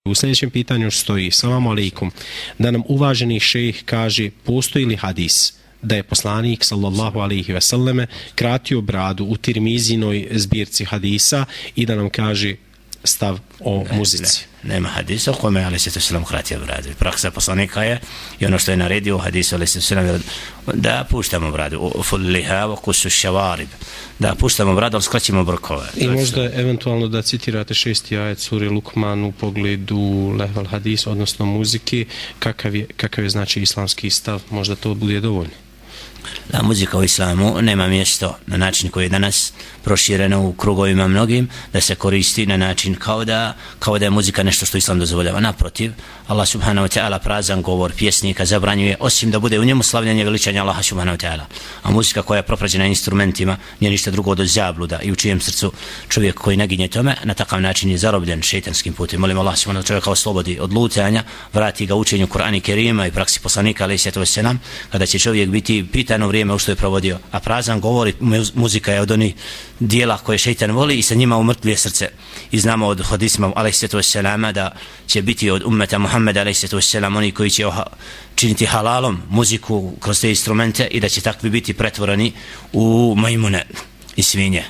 U sljedećem pitanju stoji: Salamu alaikum, da nam uvaženi šejh kaže postoji li hadis da je poslanik sallallahu alejhi ve selleme kratio bradu u Tirmizinoj zbirci hadisa i da nam kaže stav o muzici. Nema hadisa u kome alejhi selam kratio bradu. Praksa poslanika je i ono što je naredio u hadisu alejhi selam da puštamo bradu, fulliha wa qusu shawarib, da puštamo bradu, ali skraćimo brkove. I možda eventualno da citirate 6. ajet sure Lukman u pogledu lehval hadis, odnosno muzike, kakav je znači islamski stav, možda to bude dovoljno. Da, muzika u islamu nema mjesto na način koji je danas prošireno u krugovima mnogim, da se koristi na način kao da je muzika nešto što islam dozvoljava. Naprotiv, Allah subhanahu wa ta'ala prazan govor pjesnika zabranjuje, osim da bude u njemu slavljanje veličanja Allaha subhanahu wa ta'ala. A muzika koja je proprađena instrumentima nije ništa drugo od zabluda i u čijem srcu čovjek koji naginje tome na takav način je zarobljen šejtanskim putem. Molim Allah subhanahu wa ta'ala čovjeka oslobodi od lutanja, vrati ga učenju Kur'ana Kerima i praksi poslanika alejhi selam, kada će čovjek biti pitan u vrijeme u što je provodio, a prazan govor i muzika je od onih dijela koje šejtan voli i sa njima umrtvuje srce. I znamo od hadisma alejhi selama da će biti od ummeta Muhammeda alejhi selam oni koji će činiti halalom muziku kroz te instrumente i da će takvi biti pretvoreni u majmune i svinje.